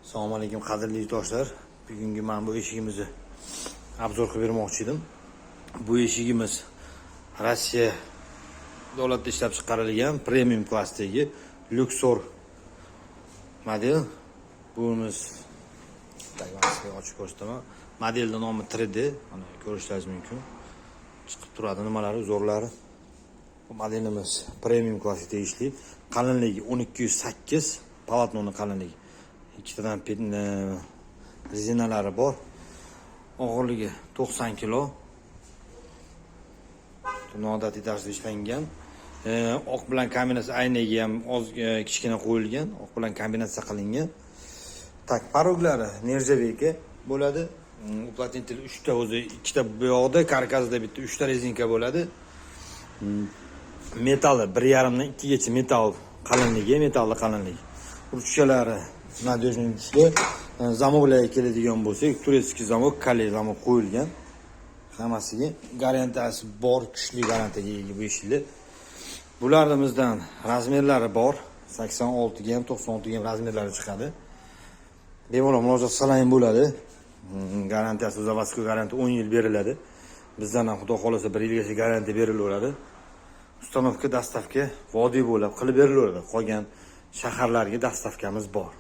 Assalomu alaykum, qadrli yurtdoshlar. Bugungi mana bu eshigimizni обзор qilib bermoqchi edim. Bu eshigimiz Rossiya davlatida ishlab chiqarilgan premium klassdagi Luxor model. Bunimiz, так, mana sizga ochib ko'rsataman. Modelning nomi 3D, mana ko'rishingiz mumkin. Chiqib turadi nimalari, zo'rlari. Bu modelimiz premium klassga tegishli. Qalinligi 12,8, полотно ni qalinligi. Ikkitadan rezinalari bor. Og'irligi 90 kilo. Noodatiy tarzda ishlangan. Oq bilan kombinatsiya, aynagi ham oz kichkina qo'yilgan, oq bilan kombinatsiya qilingan. Так, порог lari нержавейка bo'ladi. Уплотнитель 3 ta o'zi, ikkita bu yoqda, karkasida bitta, 3 ta rezinka bo'ladi. Metalli 1,5 dan 2 gacha metall qalinligi, metalli qalinligi. Ruchkalari надежный, kuchli. Zamoklarga keladigan bo'lsak, турецкий zamok, kale zamok qo'yilgan. Hammasiga garantiyasi bor, kuchli garantiyaga ega bu eshiklar. Bularrimizdan размер lari bor. 86 ga ham, 96 ga ham размер lari chiqadi. Bemalol murojaat qilsalaring bo'ladi. Garantiyasi, заводской garantiya 10 yil beriladi. Bizdan ham, xudo xohlasa, 1 yilgacha garantiya berilaveradi. Установка, доставка vodiy bo'ylab qilib berilaveradi. Qolgan shaharlarga доставка miz bor.